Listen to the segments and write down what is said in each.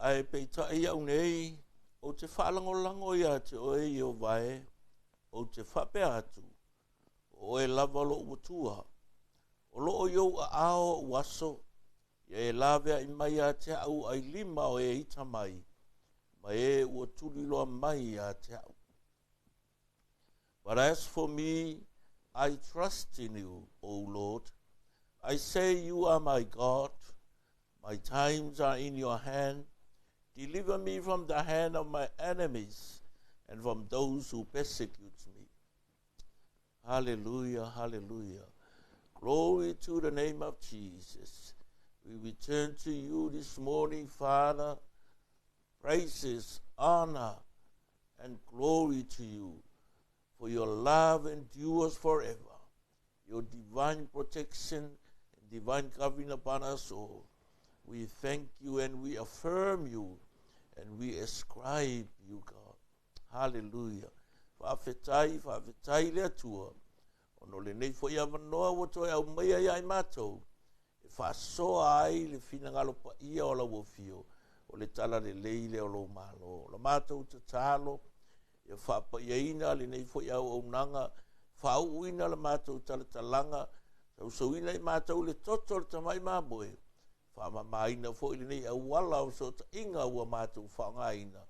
Ae peitai au nei, ou te faalagolago iā te oe Ieova e, ou te faapea atu, O oe lava loʻu Atua. O loo i ou aao oʻu aso, ia e laveai mai ia te au ailima o e ita mai, ma e ua tuliloa mai iā te au. But as for me, I trust in you, O Lord. I say you are my God. My times are in your hand. Deliver me from the hand of my enemies and from those who persecute me. Hallelujah, hallelujah. Glory to the name of Jesus. We return to you this morning, Father. Praises, honor, and glory to you, for your love endures forever, your divine protection and divine covering upon us all. We thank you and we affirm you and we ascribe you, God. Hallelujah. Faafetai, faafetai le Atua. Ona o lenei foi avanoa ua toe aumaia ia i matou, e faasoa ai le finagalo paia o lau afio, o le talalelei lea o lou Malo. O la matou tatalo, ia faapaiaina lenei foi auaunaga, faauuina la matou talatalaga, sausauina i matou le toto o le tamai mamoe, faamamaina foi lenei auala o fesootaiga ua matou faaaogaina,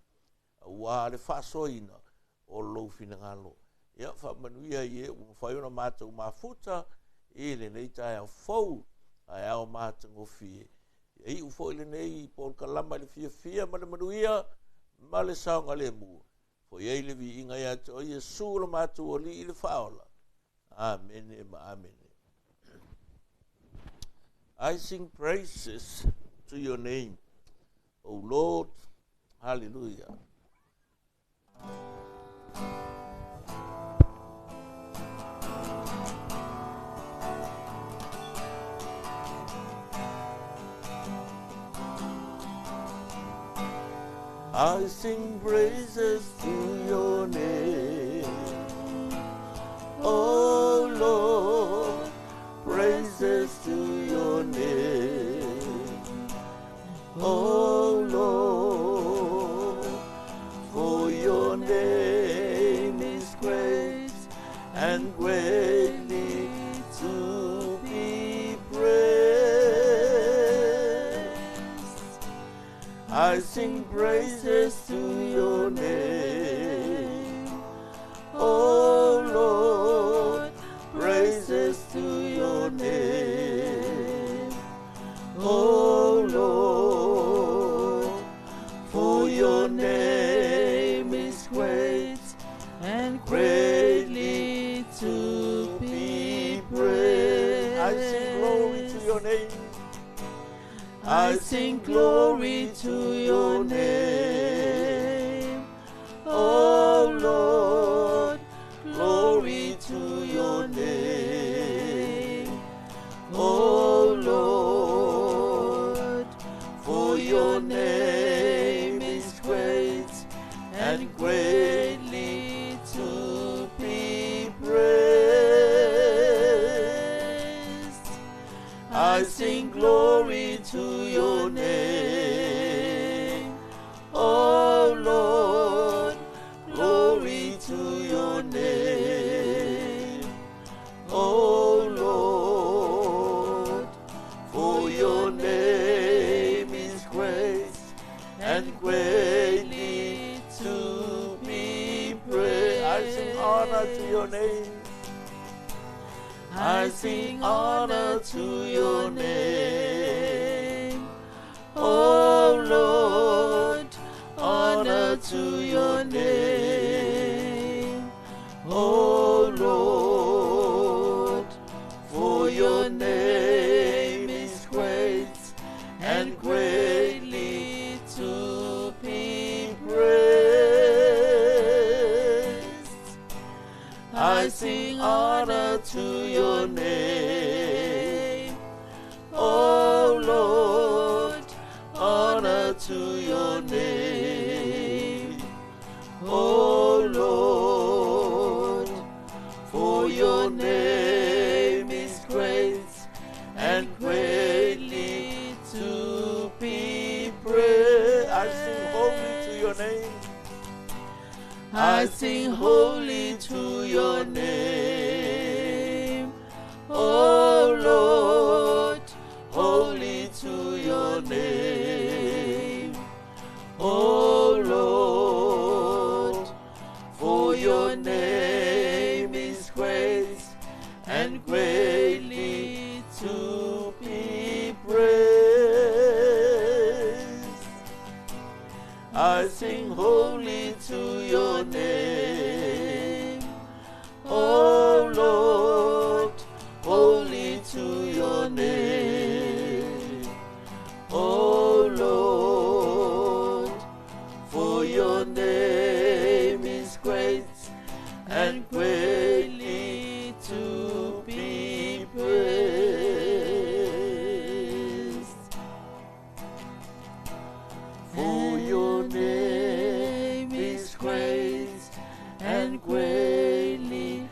aua le faasoaina o lou finagalo. Ia faamanuia i e ua mafai ona matou mafuta i lenei taeao fou, taeao matagofie. Ia iu foi lenei polokalama i le fiafia ma le manuia ma le saogalemu. Foi ai le viiga ia te oe Iesu lo matou Alii i le Faaola. Amene ma amene. I sing praises to your name, O Lord. Hallelujah. I sing praises to your name. Oh Lord, praises to your name. Oh Lord, for your name is great and greatly to be praised. I sing praises to your name. Oh Lord, praises to your name. Oh Lord, for your name is great and greatly to be praised. I sing glory to your name. I sing glory to your name. Oh Lord, glory to your name. Oh Lord, for your name is great and greatly to be praised. I sing glory to your name. Oh Lord, glory to your name. Oh Lord, for your name is great and greatly to be praised. I sing honor to your name. I sing honor to your name. Oh Lord, honor to your name. Oh Lord, for your name is great and greatly to be praised. I sing honor to your name. Oh Lord, honor to your name. Oh Lord, for your name is great and greatly to be praised. I I sing holy to your name. Oh Lord, holy to your name. Oh Lord, for your name is great and greatly to be praised. I sing holy to your name. Oh Lord, holy to your name. Oh Lord, for your name is great and greatly to be praised. For your name is great and greatly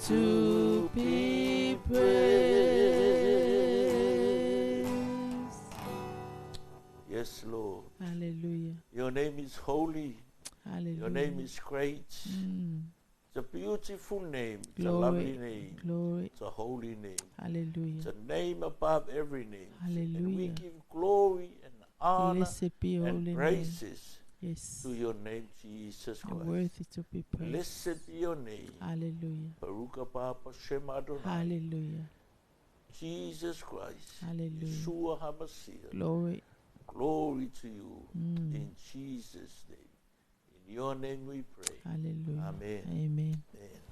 to be praised. Yes, Lord. Hallelujah. Your name is holy. Hallelujah. Your name is great. It's a beautiful name. It's a Glory. lovely name. Glory. It's a holy name. Hallelujah. It's a name above every name. And we Hallelujah. give glory and honor Blessed be your and holy name. praises Yes. to your name, Jesus You're Christ. worthy to be praised. Blessed be your name. Hallelujah. Baruch haba Hashem Adonai. Hallelujah. Jesus Christ. Hallelujah. Yeshua HaMashiach. Glory. Glory to you in Jesus' name. In your name we pray. Hallelujah. Amen. Amen. Amen.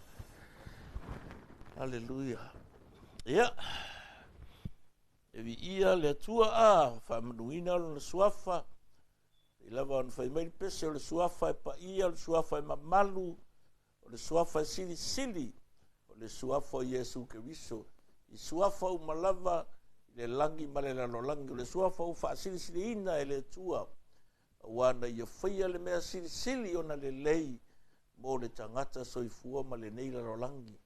Hallelujah. Ia. E viia le Atua a, faamanuina lona suafa. I lava ona fai mai le pese o le suafa e paia, o le suafa e mamalu, o le suafa e silisili, o le suafa o Iesu Keriso. I suafa uma lava i le lagi ma le lalolagi, o le suafa ua faasilisiliina e le Atua. Auā na ia faia le mea silisili ona lelei mo le tagata soifua ma lenei lalolagi.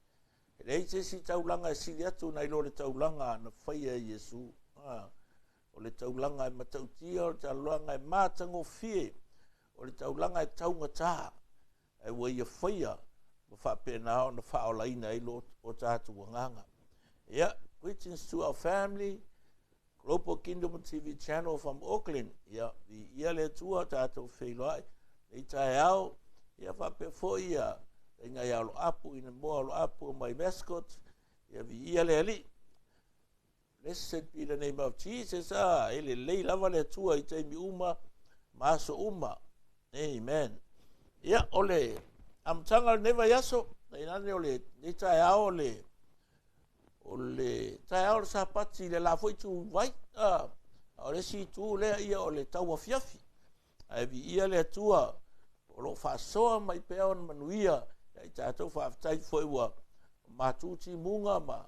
E leai se isi taulaga e sili atu nai lo le taulaga na faia e Iesu. O le taulaga e matautia, o le taulaga e matagofie, o le taulaga e taugatā, ae ua ia faia ma faapena ona faaolaina ai lo o tatou agaga. Ia, greetings to our family, Global Kingdom TV channel from Auckland. Ia, viia le Atua tatou feiloai nei taeao. Ia faapea foi ia taiga ia Oloapu, ina moa Oloapu my mascot. Ia viia le Alii. Blessed be the name of Jesus. E lelei lava le Atua i taimi uma ma aso uma. Amen. Ia, o le amataga o lenei vaiaso, tainane o lenei taeao o le o le taeao o le Sapati i le la foi ituvai. A o le isi itu lea ia o le tauafiafi. Ae viia le Atua o loo faasoa mai pea ona manuia ia i tatou. Faafetai foi ua matu timuga ma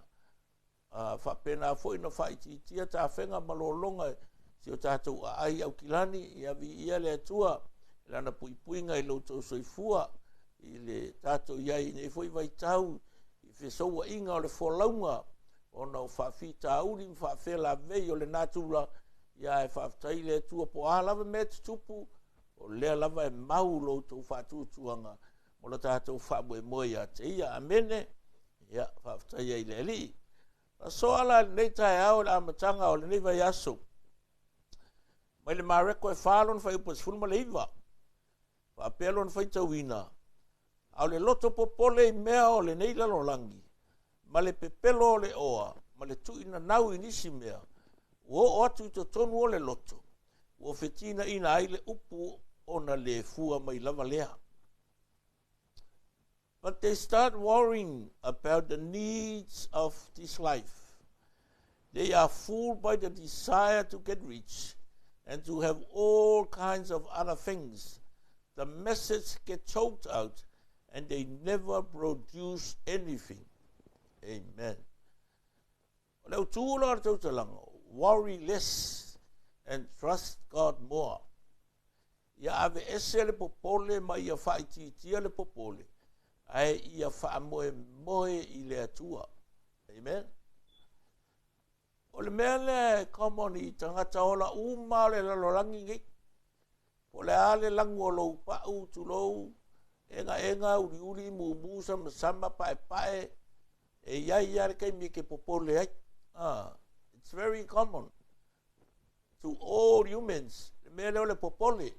faapena foi na faaitiitia tafega ma lologa si o tatou aai Aukilani. Ia viia le Atua i lana puipuiga i lo outou soifua i le tatou iai nei foi vaitau i fesouaiga o le folauga ona o faafitauli ma faafelavei o le natura. Ia e faafetai le Atua po o a lava mea e tutupu, o lea lava e mau lo outou faatuatuaga mo le tatou faamoemoe ia te ia. Amene. Ia faafetai ai le Alii. Asoa la lenei taeao i le amataga o lenei vaiaso mai le Mareko e 4 lona fuaiupu e 19, faapea lona faitauina, a o le loto popole i mea o lenei lalolagi ma le pepelo o le oa ma le tuuinanau i nisi mea, ua oo atu i totonu o le loto, ua fetinaina ai le upu ona le fua mai lava lea. But they start worrying about the needs of this life. They are fooled by the desire to get rich and to have all kinds of other things. The message gets choked out and they never produce anything. Amen. O le autu la o le tautalaga, worry less and trust God more. Ia aveese le popole ma ia faaitiitia le popole, ae ia faamoemoe i le Atua. Amen. O le mea lea e common i tagata ola uma o le lalolagi nei. Po o le a le lagu o lou pau, tulou, Egaega, uliuli, mumu, samasama, paepae, e iai lava le taimi e te popole ai. It's very common to all humans le mea lea o le popole.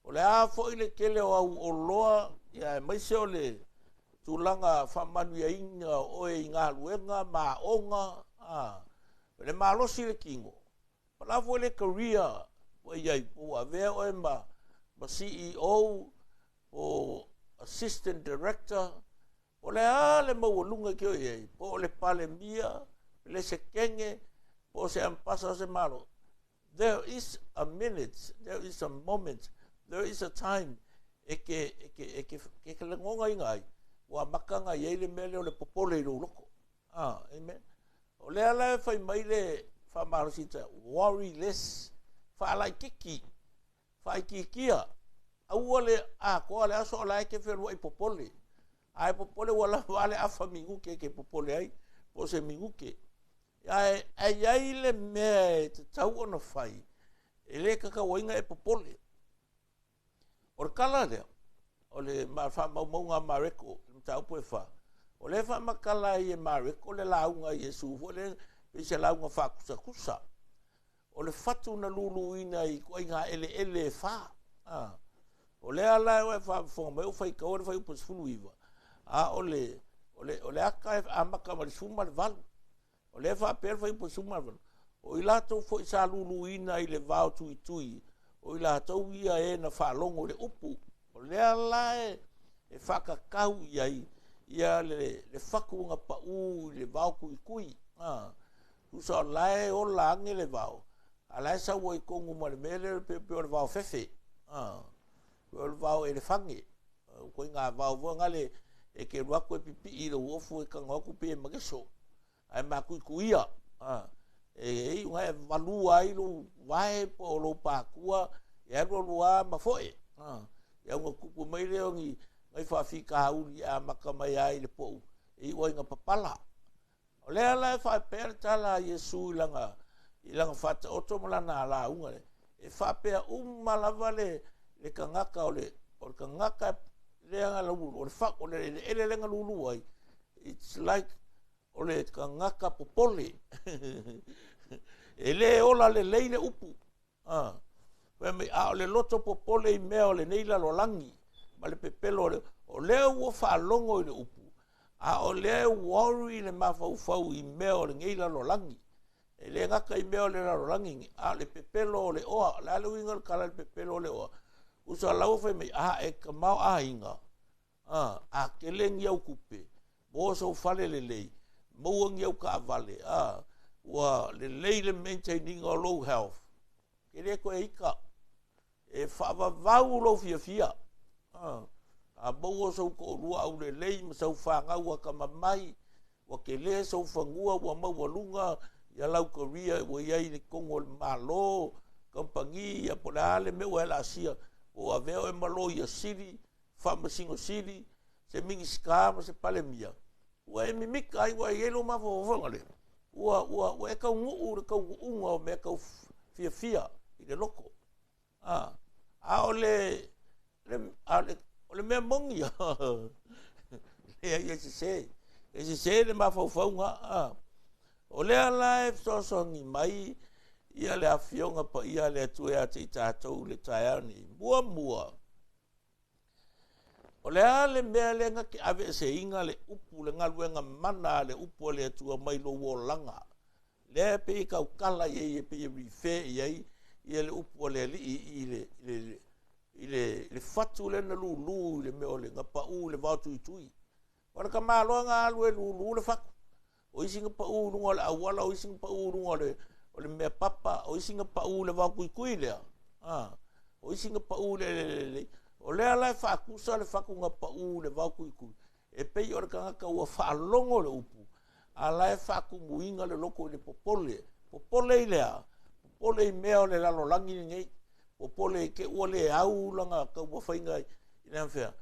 O le a foi le tele o au oloa, ia aemaise o le tulaga faamanuiaina o oe i galuega ma aoga, o le malosi le tino, o le a foi le career ua i ai, po ua avea oe ma CEO, po Assistant Director, o le a le maualuga e te o i ai, po o le Palemia, Pelesetene, po o se Ambassador o se Malo. There is a minute, there is a moment, there is a time e te, e te, e te, e te lagonaina ai, ua amata ona i ai le mea lea o le popole i lou loto. Amen. O lea la e fai mai le faamalosi, worry less, faalaititi, faaitiitia, aua le atoa le aso o la e te fealuai popole. Ae popole ua lava le afa minute e te popole ai, po o se minute. Ae i ai le mea e tatau ona fai, e le tatauina e popole. O le tala lea, o le faamaumauga a Mareko, le mataupu e 4, o lea e faamatala ai e Mareko le lauga a Iesu foi lea, pei se lauga faakusakusa. O le fatu na luluina i ituaiga eleele e 4. O lea la e faafofoga mai o faitau le fuaiupu 19, a o le ata e amata ma le 18. O lea faapea le fuaiupu 18, o i latou foi sa luluina i le vao tuitui, o i latou ia e na faalogo i le upu. O lea la e faakakau i ai ia le fatu na pau i le vao tuitui. Tusa o la e ola ane le vao, a la e sau ai tonu ma le mea lea pe o le vao fefe. O le vao elefage. O koe ngā vao voa ngale e ke ruako e pipii i le uofu e kanga aku pe e mageso. Ae makuikuia. E i unga e valua ai lo vae po o lo pākua e alu alua ma foe. E au ngā kupu mai leo ni ngai whaafika hauli a maka mai ai le pou. E i ua inga papala. O lea la e whaapea le tala a Iesu i langa whata oto malana ala unga le. E whaapea uma lava le kangaka o le kangaka lea nga lulu, o le wha, o le ele lenga lulu ai. It's like o le kangaka popole. E le ola le leile upu. A o le loto popole i mea o le neila lolangi. Ma le pepelo o lea ua whaalongo i le upu. A o lea worry le mafaufau i mea o le neila lolangi. E le ngaka i mea o le lalolangi. A le pepelo o le oa. Le ale uinga le kala le pepelo o le oa. Usa lau whai mai, a e ka mao a inga. A ke le ngi au kupe. Mo sau fale le lei. Maua ngi au ka avale. Ua le lei le maintaining o low health. Ke le koe ika. E whaavavau lo fia fia. A maua sau ko rua au le lei ma sau whangau a ka mamai. Ua ke le sau whangua ua maua lunga. Ia lau career ua iai le kongo le malo. Kampangi ia po le ale me ua hela asia. O aveo e malo ia sili, whamasingo sili, se mingisika ma se palemia. Ua e mimika ai ua i elo mawhawhanga le. Ua e kau nguu le kau nguunga o mea kau fia fia i le loko. A o le mea mongi. Le ia se se. E se se le mawhawhaunga. O lea la e soasongi mai ia le afionga pa ia le atue a te i tātou le taeao ni. Mua mua. O lea le mea le nga ke ave se inga le upu le ngaluenga mana le upu le atua mai lo wolanga. Lea pe i kaukala i e pe i rife i ai ia le upu le li i le fatu le na lulu i le mea o le ngapa u le vao tui tui. O le ka maloa ngā alu e lulu le fatu. O isi ngapa u lunga le awala, o isi ngapa u lunga le o le mea papa, o isi ngapa u le vao kui kui lea. O isi ngapa u le le. O lea la e whaakusa le whaku ngapa u le vao kui kui. E pei o le kangaka ua whaalongo le upu. A la e whaakumuinga le loko i le popole. Popole i lea. Popole i mea o le lalolangi nei. Popole i ke ua le au langa ka ua whainga i le amwhea.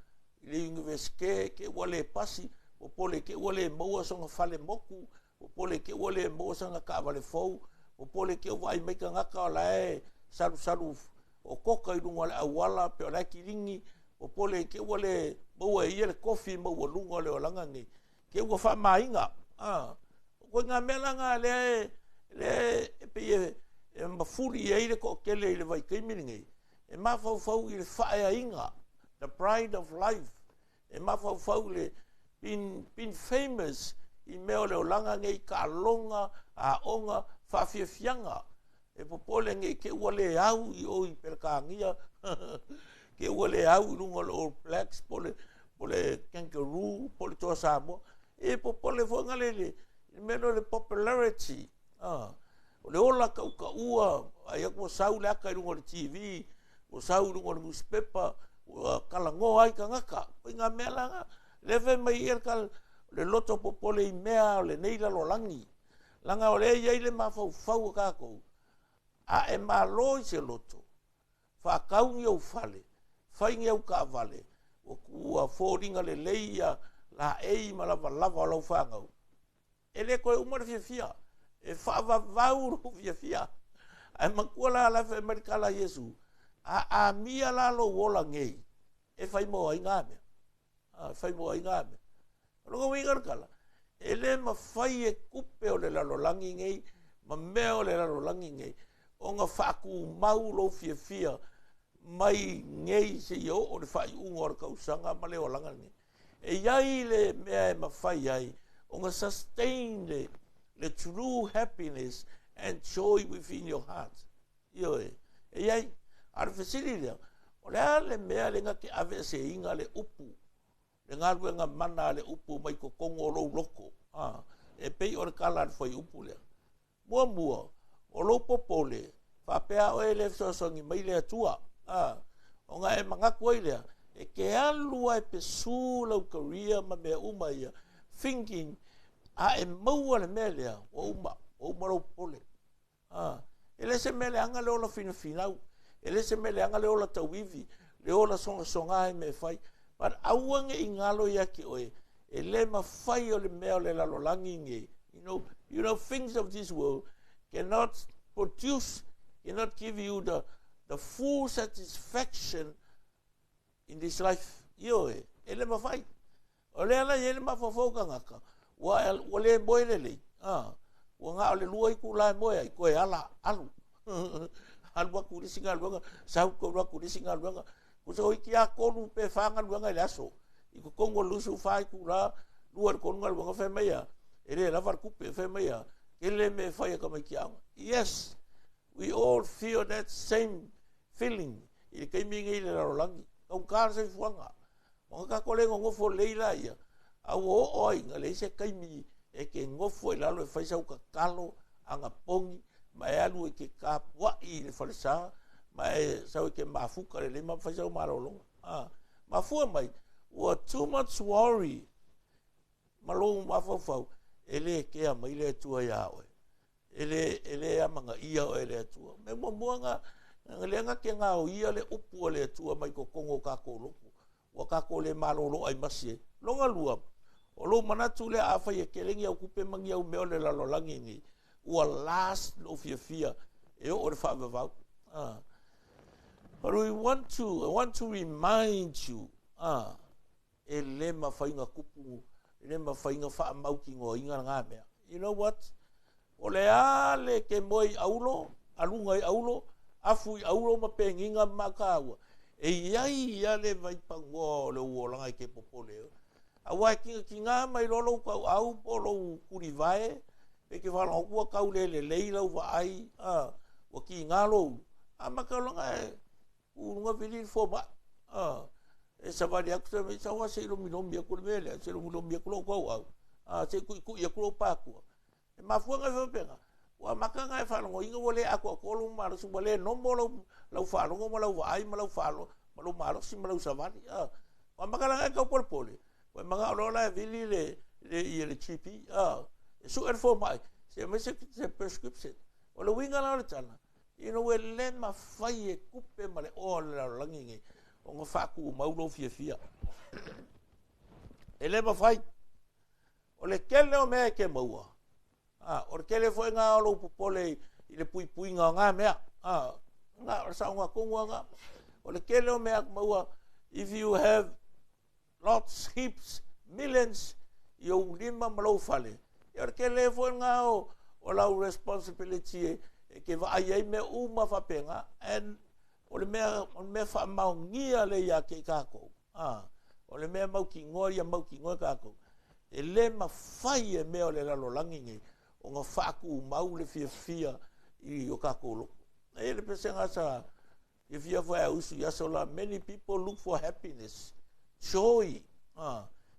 I le universite ke ua le pasi. Popole ke ua le maua songa whale moku. Popole ke ua le maua songa kaawale fou. Popole ke ua ai maika ngaka o la e salu salu o koka i lunga le awala pe o la kiringi. Popole i te ua le maua e ia le tofi maualuga o le olaga nei, te ua faamaina. O ituaiga mea la na lea e pei e mafuli i ai le toatele i le vaitaimi lenei, e mafaufau i le faaeaina, the pride of life, e mafaufau i le being famous i mea o le olaga nei, taaloga, aoga, faafiafiaga. E popole nei te ua le au i o i Peretania, te ua le au i luga o le All Blacks, po le Kangaroo, po le Toa Samoa. E popole foi nga le mea lea o le popularity. O le ola tautaua, ai atu ua sau le ata i luga o le TV, ua sau i luga o le newspaper, ua talanoa ai tagata. O ngā mea la nga, le fai mai ia le loto popole i mea o lenei lalolagi. Langa o lea iai le mafaufau o kākou. A e malo i se loto, whakau ni au fale, whai ni au kaavale, ua fōringa le leia, la ei ma lava lava o lau whangau. E le koe uma le fiafia, e whaavavau lo fiafia. Ai matua la la whai marika la Iesu, a amia la lo ola ngei, e whai moa i ngā mea. A whai moa i ngā mea. O longa winga le kala, e le mawhai e kupe o le lalolangi ngei, ma mea o le lalolangi ngei, o ngā whaaku mau lo fiafia, mai ngei se i o le whai unga o le kausanga ma le olanga ngei. E iai le mea e mawhai ai, o ngā sustain le true happiness and joy within your heart. Io e, e iai, a le fesili lea, o le a le mea le ngā ke ave se inga le upu, le ngā ruenga mana le upu mai kokongo o lou loko. E pei o le kala le whai upu lea. Mua mua, o lou popole, whapea o e le fesoasoani mai le atua. O ngā e mangaku ai lea, e ke alu ai pesu lau career ma mea uma ia, thinking, a e maua le mea lea, ua uma lou popole. E le se mea leaga le ola finafinau, e le se mea leaga le ola tauivi, le ola songasonga e me fai. But aua nge ingalo ia ki oe, e le mawhai o le mea o le lalolangi nge. You know, things of this world cannot produce, cannot give you the full satisfaction in this life. Io e, e le mawhai. O le ala i e le mawhawhau kangaka, ua le moe le lei. Ua ngā o le lua i kula e moe ai, koe ala, alu. Alu aku risi ngā luanga, sau ko aku risi ngā luanga. Ko se hoi ki a kolu pe whanga luanga i le aso. I ko kongo lusu whai kula, lua le kolu ngā luanga whai maia. E le lava le kupe whai maia. Ke le me whai a kamai ki aonga. Yes, we all feel that same feeling. I le keimi ngai le larolangi. Kaung kāra se fuanga. Manga ka kole ngofo leila ia. Au o o ai ngā le se keimi e ke ngofo i lalo e whaisau ka kalo, anga pongi, ma e alu e ke kapuai i le whalesa, ma e sau e ke mafuka le lima whaisau marolonga. Mafua mai, ua too much worry, ma lou mafaufau, e le kea mai le atua ia oe. E le amanga ia oe le atua. Me mua mua ngā, le anga ke ngā o ia le upu o le atua mai ko kongo kako loku. Ua kako le malolo ai masie. Longa lua, o lou manatu le a whai e kelengi au kupe mangi au mea o le lalolangi ni. Ua last lo fiafia e o le whaavavau. But we want to, I want to remind you, e le mawhainga kupu, e le mawhainga whaamau ki ngoa inga ngā mea. You know what? O le a le ke moe i aulo, alunga i aulo, afu i aulo ma penginga ma kāua. E iai ia le vaipangoa o le uolanga i ke popole. A wai kinga ki ngā mai lolo kau au po lo kuri vae, pe ke whalangokua kau le le leila ua ai, ua ki ngā lou. A makaulanga e urunga vili fo ma. E sawari aku se me sawa se ilomilomi aku le mele, se ilomilomi aku lo kau au. Se kui kui aku lo pākua. E mafuanga e whapenga. Ua makanga e whalango inga ua le aku aku olu malosi, ua le nombo lau whalango ma lau vaai ma lau whalo, ma lau malosi ma lau sawari. Ua makalanga e kau pole pole. Ua manga olola e vili le ia le GP. E su e fo mai. Se mai se prescription. O le winga la o le tana. You know, e le mawhai e kupe ma le oa le lalolangi nge. O ngā whaaku maulo fiafia. E le mawhai. O le kele o mea e ke maua. O le kele fo e ngā olo upopole i le pui pui ngā ngā mea. Ngā, o le sao ngā kongu ngā. O le kele o mea maua If you have lots, heaps, millions i ou lima ma lou fale, ia o le tele foi lena o, o lau responsibility e, e ke vaai ai mea uma faapena. And o le mea, o le mea faamaonia lea ia te i tatou. Ah, o le mea mautinoa ia mautinoa tatou. E le mafai e mea o le lalolagi nei ona faatumau le fiafia i o tatou loto. E i ai le pesega sa fiafia foi a usu i aso la, many people look for happiness, joy,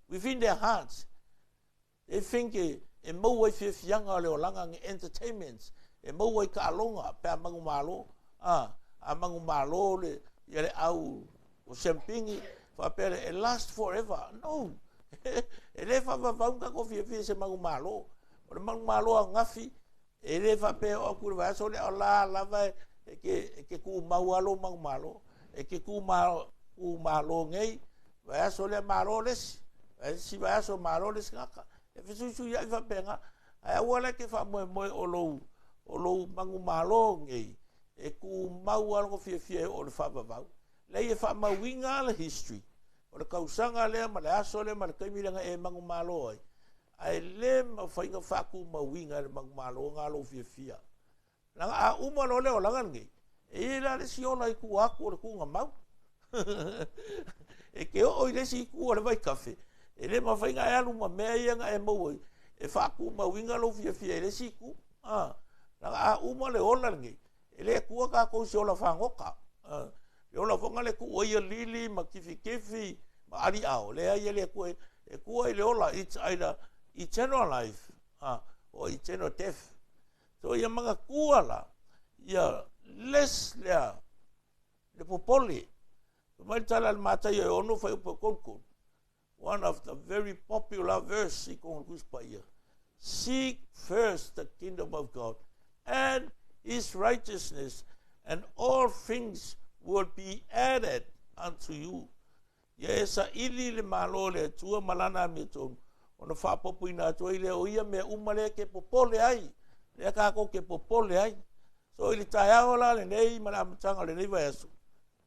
within their hearts. They think e, e maua ai fiafiaga o le olaga ni entertainments, e maua ai taaloga pe a manumalo, a, a manumalo le, ia le au o siampini, faapea lea, e last forever. No! E le faavavau ni tatou fiafia i se manumalo. O le manumalo ananafi, e le faapea e oo atu i le vaiaso lea, o la lava e te, e te tumau lava lou manumalo. E te tumalo nei, vaiaso lea malo le isi, isi vaiaso malo le isi tagata. E fesuisuiai faapena. Ae aua la e te faamoemoe o lou, o lou manumalo nei, e tumau lava lona fiafia e oo i le faavavau. Leai, e faamauina lava le history o le tausaga lea ma le aso lea ma le taimi lea na e manumalo ai, ae le mafai ona faatumauina e le manumalo lena lou fiafia. Leaga a uma loa le olaga lenei, e i ai la le isi ola i tua atu o le tuugamau. E te oo i le isi itu o le vaitafe, e le mafai ona e alu ma mea ia na e maua ai e faatumauina lou fiafia i le isi itu. Leaga a uma le ola lenei, E le tua tatou i se ola fagota. Le ola foi lena e tuu ai lili ma kifikifi ma aliao, leai e le tua, e tua i le ola, it's either eternal life or eternal death. So ia manatua la, ia less lea, le popole. Fai mai le tala a le Mataio e 6 fuaiupu e 33, One of the very popular verse i totonu o le Tusi Paia, Seek first the kingdom of God and his righteousness and all things will be added unto you. Ia e saili le Malo o le Atua ma lana amiotonu, ona faaopoopoina atu ai lea o ia mea uma lea ke popole ai, lea tatou ke popole ai. So i le taeao la lenei ma le amataga o lenei vaiaso,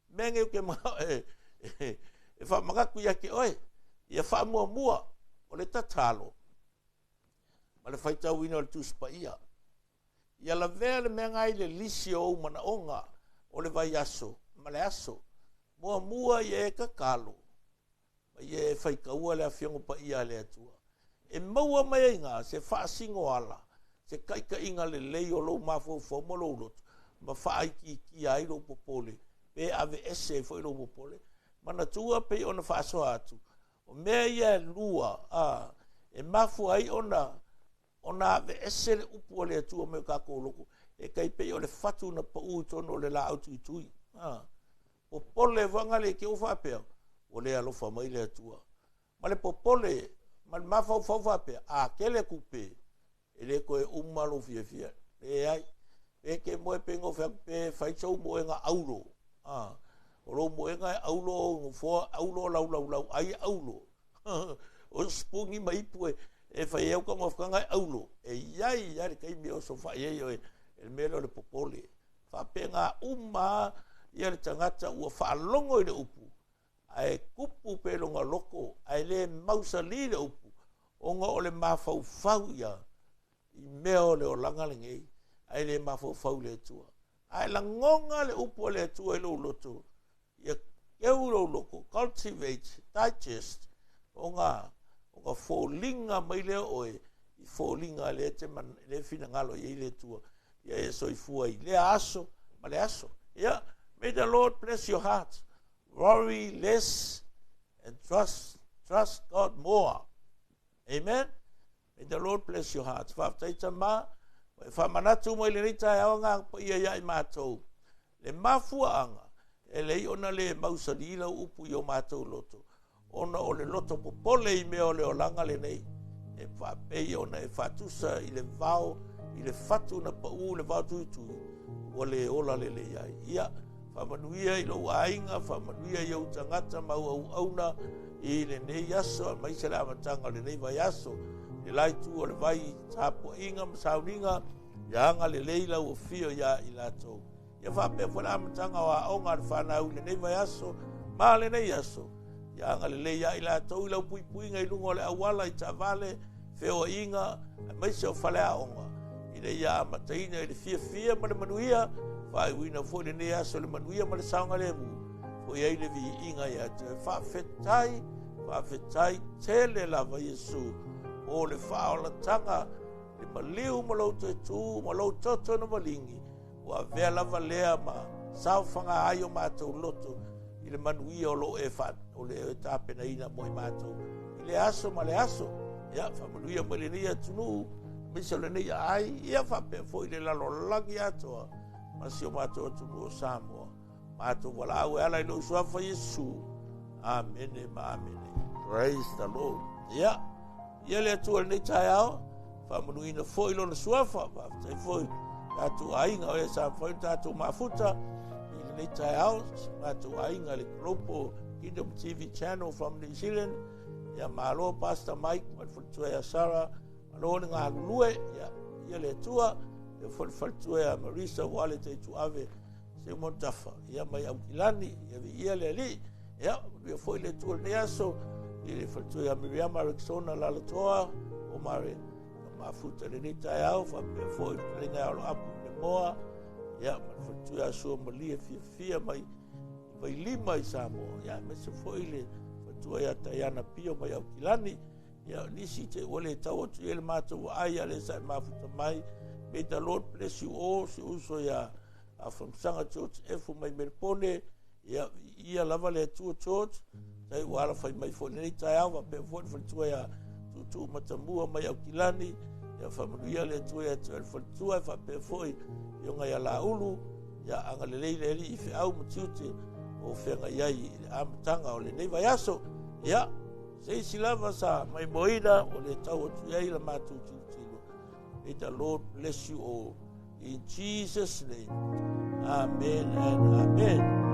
mea nei ou te manao e, e, e faamanatu ia te oe, ia faamuamua o le tatalo ma le faitauina o le Tusi Paia. Ia lavea le mea na i le lisi o ou manaoga o le vaiaso ma le aso. Muamua ia e tatalo ma ia e faitaua le Afioga Paia a le Atua. E maua mai ai iina se faasinoala, se taitaiga lelei o lou mafaufau ma lou loto, ma faaitiitia ai lou popole, pe aveese ai foi lou popole. Manatua pei ona faasoa atu, o mea ia e lua, a, e mafua ai ona ona aveese le upu a le Atua mai o tatou loto, e tai pei o le fatu na pau i totonu o le laau tuitui. A, popole foi na le te i ua faapea, ua le alofa mai le Atua. Ma le popole ma le mafaufau faapea, a tele tupe, e le toe uma lou fiafia. Leai. Pe te moe pe nofe atu pe fai sou moega auro. A, o lou moega e auro ou nofoa, auro lau laulau ai e auro. O sipuni ma ipu e, e fai ai au taumafaga e auro. E iai lava le taimi e osofai ai oe e le mea lea o le popole. Faapena uma ia le tagata ua faalogo i le upu, ae tupu pe lona loto, ae le mausali le upu, ona o le mafaufau ia i mea o le olaga lenei, ae le mafaufau i le Atua. Ae lagona le upu a le Atua i lou loto, ia keu lou loto, cultivate, digest, ona, ona foliga mai lea oe i foliga lea e, lea e finagalo i ai le Atua, ia e soifua i lea aso ma le aso. Ia, may the Lord bless your heart. Worry less and trust, trust God more. Amen. May the Lord bless your hearts. Faafetai tama, ua e faamanatu mai lenei taeao agaga paia ia i matou. Le mafuaaga, e leai ona le mausali lau upu i o matou loto, ona o le loto popole i mea o le olaga lenei, e faapei ona e faatusa i le vao, i le fatu na pau i le vao tuitui, ua le ola lelei ai. Ia, Faamanuia i lou aiga, faamanuia i ou tagata ma au auauna i lenei aso, aemaise le amataga o lenei vaiaso. I le la itu o le vai i tapuaiga ma sauniga, ia agalelei lau afio ia i latou. Ia faapea foi le amataga o aoga a le fanau i lenei vaiaso ma lenei aso. Ia agalelei ia i latou i lau puipuiga i luga o le auala i taavale, feoaiga, aemaise o faleaoga, ina ia amataina i le fiafia ma le manuia, faaiuina foi lenei aso i le manuia ma le saogalemu, foi ai le viiga ia te oe. Faafetai, faafetai tele lava Iesu mo le faaolataga, le maliu ma lou toe tu ma lou toto na maligi, ua avea lava lea ma saofaga ai o matou loto i le manuia o lo o e fa, o le e tapenaina mo i matou i le aso ma le aso. Ia, faamanuia mai lenei atunuu, aemaise o lenei aai, ia faapea foi le lalolagi atoa ma si o matou atunuu o Samoa. Matou valaau e ala i lou suafa Iesu. Amene ma amene. Praise the Lord. Ia, ia le Atua i lenei taeao, faamanuina foi lona suafa, faafetai foi tatou aiga o e sa mafai ona tatou mafuta i lenei taeao, si matou aiga le Global Kingdom TV Channel from New Zealand. Ia malo Pastor Mike ma le faletua ia Sarah, malo le galulue, ia, ia le Atua, ia foi le faletua ia Marisa ua le Taituave Simon Tafa, ia mai Aukilani, ia viia le Alii. Ia, manuia foi le Atua i lenei aso, i le faletua ia Miriama Rexona Lalatoa, o Mare, na mafuta i lenei taeao, faapea foi le fetalaiga ia Oloapu le Moa, ia, ma le faletua ia Sua Malie fiafia mai i Vailima i Samoa, ia, aemaise foi le faletua ia Taiana Pio mai Aukilani, ia, nisi te ua le tau atu i ai le matou vaai, a le sa e mafuta mai. May the Lord bless you all, si uso ia Afamasaga George F. mai Melipone, ia, ia lava le Atua George, tai ua alafai mai foi lenei taeao, faapea foi le faletua ia Tuutuu Matamua mai Aukilani, ia faamanuia le Atua ia te oe le faletua, e faapea foi afioga ia Laulu, ia agalelei le Alii i feau ma tiute o feagai ai i le amataga o lenei vaiaso. Ia, se isi lava sa maimoaina o le tau atu i ai la matou tilotilo. May the Lord bless you all. In Jesus' name. Amen and amen.